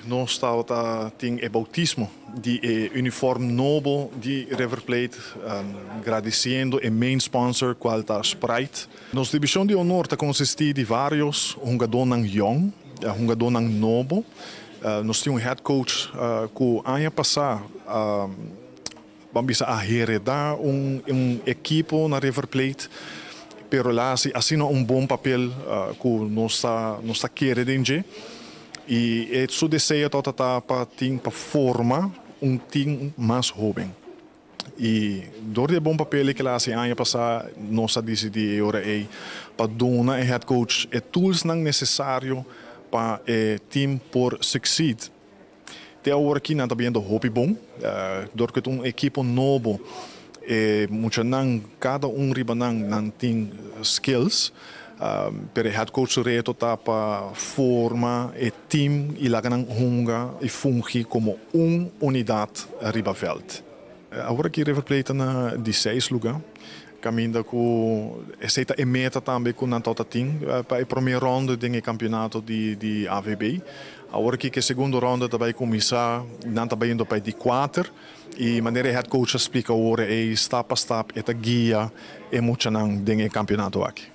Nos tabata tin e bautismo di e uniform nobo di River Plate, gradiciendo e main sponsor, cual ta Sprite. Nos division di honor ta consisti di varios hungadonan young, hungadonan nobo. Nos tin un head coach cu aña pasa, ban bisa, a hereda un ekipo na River Plate, pero el a haci un bon papel cu nos ta kere den dje. Y su deseo ta pa tin pa forma un team mas hoben. Y door di bon papel cu el a haci aña pasa, nos a dicidi awor ey pa duna e head coach e tools nan necesario pa e team por succeed. Te awor aki nan ta bayendo hopi bon, door cu un ekipo nobo, e muchanan, cada un riba nan, nan tin skills, pero head coach reto ta pa forma e team y laga nan hunga y fungi como un unidad riba veld. Awor aki River Plate na di 6 lugar. Caminda cu esey ta e meta tambe cu nan tabata tin pa e prome ronda di campeonato di AVB. Awor aki cu e segundo ronda tambe a cuminsa, nan ta bayendo pa di 4 y manera head coach a splica awor e stap pa stap e ta guia e muchanan den campeonato aki.